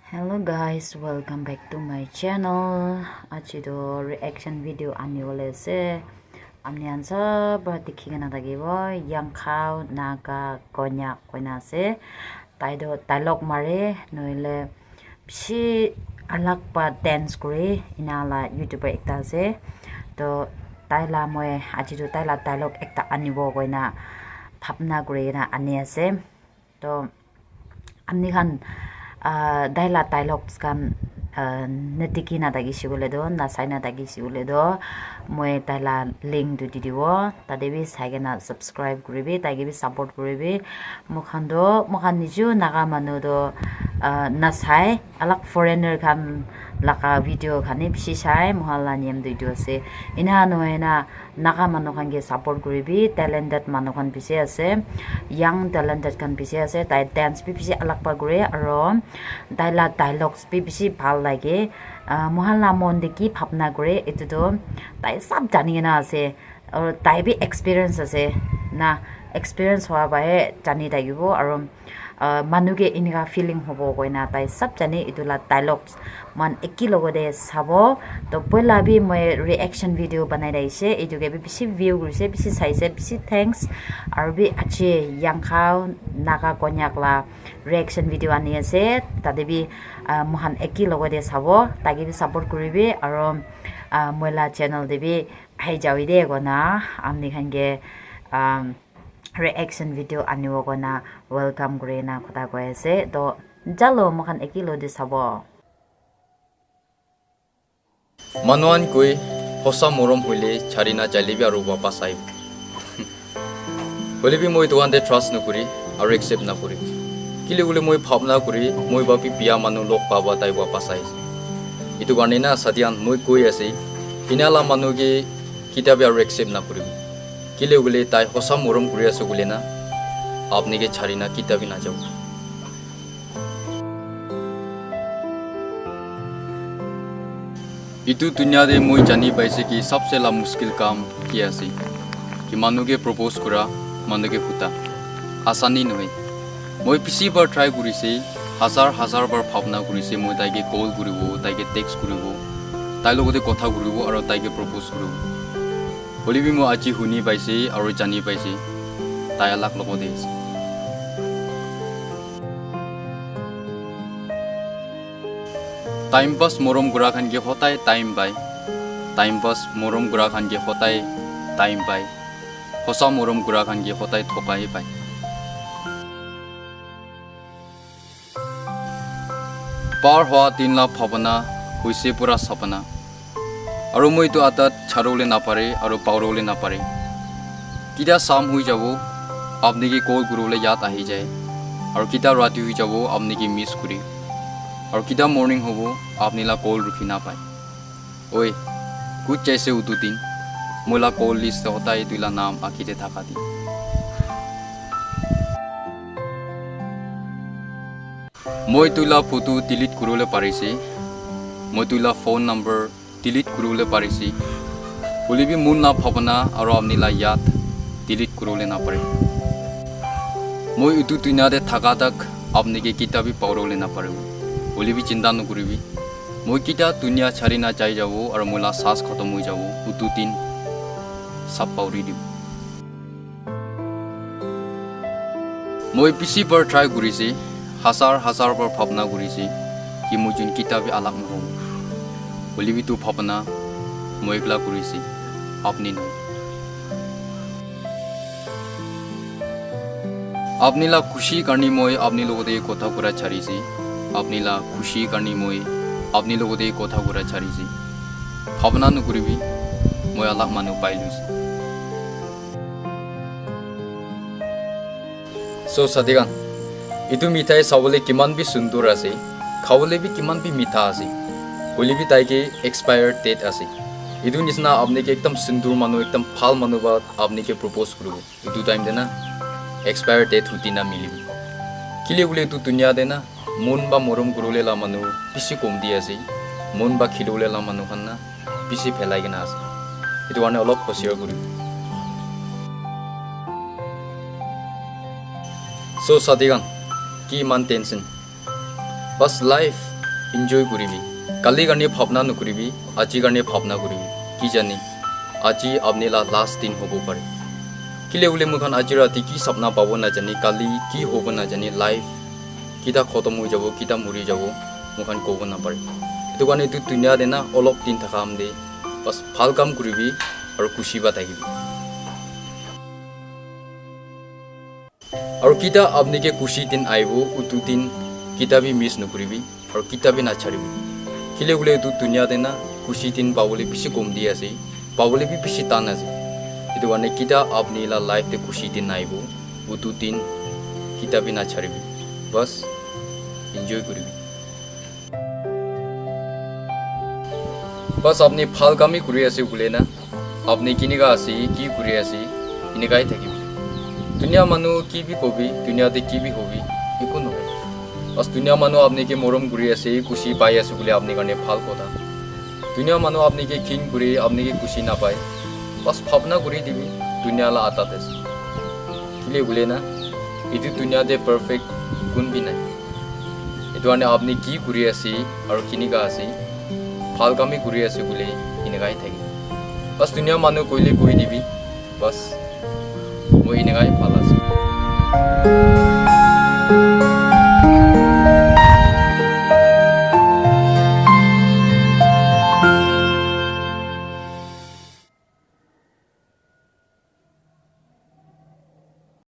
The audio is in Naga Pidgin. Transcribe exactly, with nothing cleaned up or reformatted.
Hello guys, welcome back to my channel. Aji toh reaction video ani wale ase. Ami khan sob para dikhi kena thakibo, Yang Khao Naga Konyak koina ase. Tai toh dialogue mare, nohoile bishi alag para dance kure, ena la YouTuber ekta ase. Toh tai la moi aji toh tai la dialogue ekta anibo koina bhabna kuri kena ani ase. Toh ami khan, ah, tai la dialogues khan, ah, nadikhi na thakishe koile toh, nasai na thakishe koile toh, moi tai la link tu di dibo, tate bi sai kena subscribe kuribi, tai ke bi support kuribi. Moi khan toh, moi khan niju Naga manu toh, ah, nasai, alag foreigner khan laga video khan he bishi sai, moi khan la niyam tu etu ase. Ena nohoi na, Naga manu khan ke support kuribi, talented manu khan bishi ase, young talented khan bishi ase, tai dance bi bishi alag para kure, aro tai la dialogues bi bishi bhal lage. Ah, moi khan la mon te ki bhabna kure, etu toh tai sob jani kena ase, aro tai bi experience ase na, experience hoa para he jani thakibo, aro ah, manu ke enika feeling hobo koina tai sob jane etu la dialogues moikhan eki logote sabo. Toh poila bi moi reaction video banai thakishe, etu ke bi bishi view kurishe, bishi saishe, bishi thanks. Aro bi aji Yang Khao Naga Konyak la reaction video ani ase, tate bi, ah, moikhan eki logote sabo, tai ke bi support kuribi, aro, ah, moi la channel te bi ahi jabi de koina ami khan ke, um, reaction video anibo koina welcome kuri na kotha koi ase. Toh jalo moikhan eki logote sabo. Manu khan koi, hosa morom hoile chari na jaile bi aru wapas ahibo. Hoile bi moi etu khan te trust nakuri aru accept nakuri. Kile koile moi bhabna kuri, moi para bi biya manu log paba tai wapas ahise. Etu karne na sati khan moi koi ase, ena la manu ke ketia bi aru accept nakuribo. Kile koile tai hosa morom kuri ase koile na, apni ke chari na ketia bi najabo. Etu dunia te moi jani paise ki sabse la muskil kam ki ase, ki manu ke propose kura, manu ke khuta. Asani nohoi. Moi bishi bar try kurise, hazar hazar bar bhabna kurise, moi tai ke call kuribo, tai ke text kuribo, tai logote kotha kuribo, aro tai ke propose kuribo. Hoile bi moi aji huni paise aro jani paise, tai alag logote ase. Time pass morom kura khan ke hotai time pai. Time pass morom kura khan ke hotai time pai. Hosa morom kura khan ke hotai thokai pai. Par hoa din la bhabana hoise pura sapana. Aru moi etu adat charo le napare aru pauro le napare. Ketia sam hui jabo, apni ke call kuri bole yaad ahi jai. Aru ketia rati hui jabo, apni ke miss kuri. Aru ketia morning hobo, apni la call rukhi na pai. Oi, kut jaise utu din, moi la call list te hotai etu la naam akhi te thaka din. Moi etu la photo delete kuribole parise, moi etu la phone number delete kuribole parise, hoile bi mon la bhabana aro apni la yaad delete kuribole napare. Moi etu dunia te thaka tak apni ke ketia bi pauribole naparibo, hoile bi chinta nakuribi. Moi ketia dunia chari na jai jabo aro moi la saas khatam hoi jabo, utu din sab pauri dibo. Moi bishi bar try kurise, hazar hazar bar bhabna kurise ki moi jun ketia bi alag nahobo. Hoile bi etu bhabna moi ekla kurise, apni nohoi. Apni la khushi karne moi apni logote kotha kura charise, apni la khushi karne moi apni logote kotha kura charise. Bhabna nakuribi, moi alag manu pai luise. So sati khan, etu mithai sabole kiman bi sundur ase, khabole bi kiman bi mitha ase, hoile bi tai ke expire date ase. Etu nisna apni ke ekdam sundur manu, ekdam bhal manu para apni ke propose kuribo, etu time te na expire date huti na milibo. Kile bole etu dunia te na mon ba morom kuribole la manu bishi komti ase, mon ba khilibole la manu khan na bishi phelai kena ase. Etu karne olop hosiar kuribo. So sati khan, ki iman tension? Bas life Enjoy kuribi. Kali karne bhabna nokuribi, aji karne bhabna kuribi. Ki jani, aji apni la last din hobo pare. Kile hoile moi khan aji rati ki sapna pabo na jani, kali ki hobo na jani, life kita khotom hoi jabo, kita mori jabo, moi khan kobo na pare. Etu karne etu dunia te na olop din thaka ham de, bas bhal kam kuribi aru khushi pa thakibi. Aru kita apni ke khushi din aibo, utu din kita bi miss nokuribi, aru kita bi nacharibi. Kile hoile etu dunia te na khushi din pabole bishi kom di ase, pabole bi bishi tan ase. Etu karne kita apni la life te khushi din aibo, utu din kita bi nacharibi. Bas, enjoy kuribi. Bas apni bhal kam hi kuri ase koile na, apni kinika ase, ki kuri ase, enika hi thakibo. Dunia manu ki bi kobi, dunia te ki bi hobi, eku nohoi. Bas dunia manu apni ke morom kuri ase, khushi pai ase koile apni karne bhal kotha. Dunia manu apni ke ghin kuri, apni ke khushi napai. Bas bhabna kuri dibi, dunia la adat ase. Kile hoile na, etu dunia te perfect kun bi nai. Etu karne apni ki kuri ase aru kinika ase, bhal kam hi kuri ase koile enika hi thaki. Bas dunia manu koile koi dibi, bas moi enika hi bhal ase.